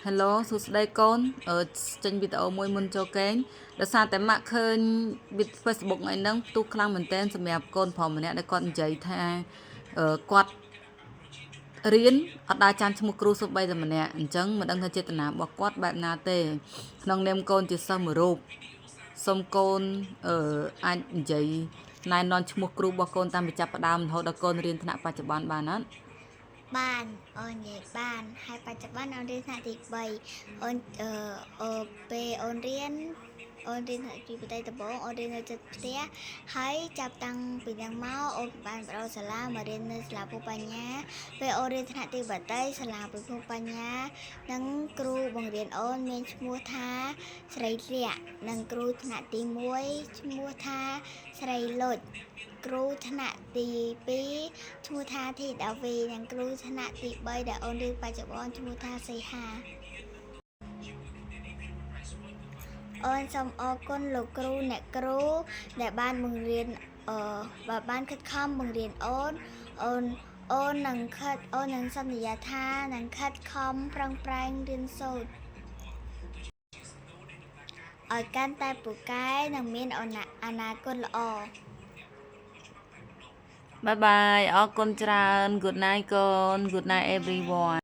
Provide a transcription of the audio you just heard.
Hello សួស្តីកូនអឺចេញវីដេអូមួយមុនចូលគេងដោយសារតែម៉ាក់ឃើញវីដ Facebook ថ្ងៃហ្នឹងផ្ទុះខ្លាំងមែនទែនសម្រាប់កូនប្រុសម្នាក់ដែលគាត់និយាយថាអឺគាត់រៀនអត់ដើរចាំឈ្មោះគ្រូសូម្បីតែម្នាក់អញ្ចឹងមិនដឹងថាចេតនារបស់គាត់បែបណាទេក្នុងនាមកូនជាសិស្សមួយរូបសូមកូនអឺអាចនិយាយណែនាំឈ្មោះគ្រូរបស់កូនតាំងពីចាប់ផ្ដើមរហូតដល់កូនរៀនថ្នាក់បច្ចុប្បន្នបានអត់ បានអូននិយាយបានហើយបច្ចុប្បន្នអូនរៀនថ្នាក់ទី3អូនអឺអឺពេលអូនរៀនអូនរៀនថ្នាក់ទី3ដំបូងអូនរៀននៅចិត្តផ្ទះហើយចាប់តាំងពីហ្នឹងមកអូនបានប្ដូរសាលាមករៀននៅសាលាភូបញ្ញាពេលអូនរៀនថ្នាក់ទី3សាលាពិភពបញ្ញានិងគ្រូបង្រៀនអូនមានឈ្មោះថាស្រីលក្ខនិងគ្រូថ្នាក់ទី1ឈ្មោះថាស្រីលុចគ្រូថ្នាក់ទី2 ឈ្មោះថាធីដាវីនិងគ្រូថ្នាក់ទី3ដែលអូនរៀនបច្ចុប្បន្នឈ្មោះថាសីហាអូនសូមអរគុណលោកគ្រូអ្នកគ្រូដែលបានបង្រៀនអឺបើបានខិតខំបង្រៀនអូនអូនអូននឹងខិតអូននឹងសន្យាថានឹងខិតខំប្រឹងប្រែងរៀនសូត្រឲ្យកាន់តែពូកែនិងមានអនាគតល្អ Bye bye អរគុណច្រើន Good night កូន Good night, everyone.